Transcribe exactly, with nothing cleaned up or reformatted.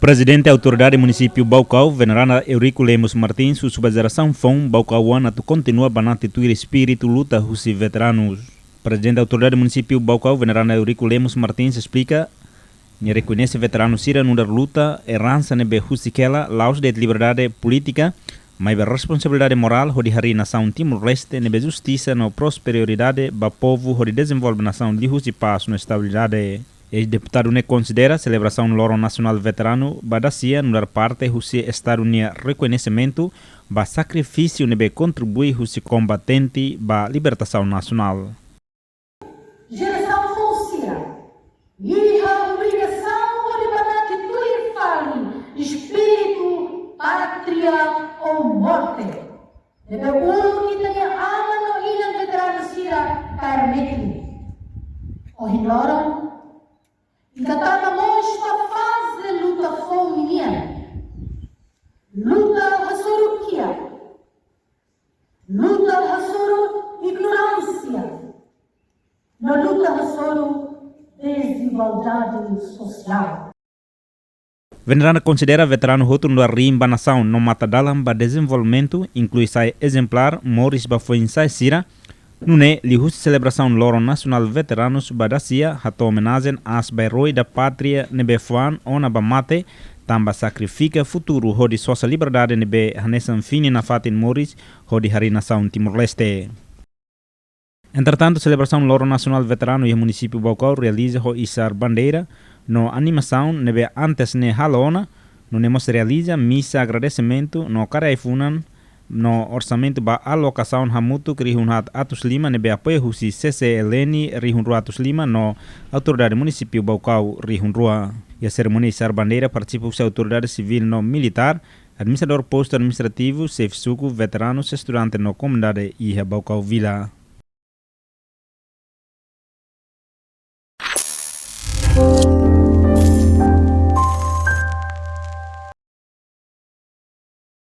Prezidente Autoridade Munisípiu Baucau, Veneranda Eurico Lemos Martins, husu ba jerasaun foun Baucau oan atu kontinua banati tuir espíritu luta husi veteranus. Prezidente Autoridade Munisípiu Baucau, Veneranda Eurico Lemos Martins, esplika, nia rekoñese veteranu sira nu'udar luta, eransa ne'ebé husik hela, la'ós de'it liberdade polítika, maibé responsabilidade morál hodi harii nasaun Timor-Leste ne'ebé justisa no prosperidade ba povu hodi dezenvolve nasaun liuhusi pás no estabilidade. Eis-deputadu ne'e konsidera selebrasaun Loron Nasionál Veteranu ba dasia nu'udar parte husi Estadu nia rekoñesimentu ba sakrifísiu ne'ebé kontribui husi kombatente ba libertasaun nasionál. Jerasaun foun sira iha obrigasaun hodi banati tuir fali espíritu pátria ou morte ne'ebé uluk ita-nia aman no inan veteranu sira kaer metin. Ohin loron, ita tama mós ba faze luta foun nian. Luta hasoru kiak, luta hasoru ignoránsia, no luta hasoru dezigualdade sosiál. Veneranda konsidera veteranu hotu nu'udar riin ba nasaun no matadalan ba dezenvolvimentu, inklui sai ezemplár, moris ba foin-sa'e sira. Nune'e, liuhusi selebrasaun Loron Nasionál Veteranus ba dasia, hato'o omenajen aas ba eroi da pátria ne'ebé fó an ona ba mate, tanba sakrifika futuru hodi sosa liberdade ne'ebé hanesan fini nafatin moris hodi harii nasaun Timor-Leste. Entretantu, selebrasaun Loron Nasionál Veteranu iha Munisípiu Baucau realiza ho isar bandeira no animasaun ne'ebé antes ne'e halo ona, nune'e mós realiza misa agradesimentu no kaer ai-funan no orsamentu ba alokasaun hamutuk rihun haat atus lima ne'ebé apoia husi C C L N rihun rua atus lima no Autoridade Munisípiu Baucau rihun rua. Iha serimónia isar bandeira partisipa husi autoridade sivíl no militár, administradór postu administrativu, xefe suku, veteranus, estudante no komunidade iha Baucau Vila.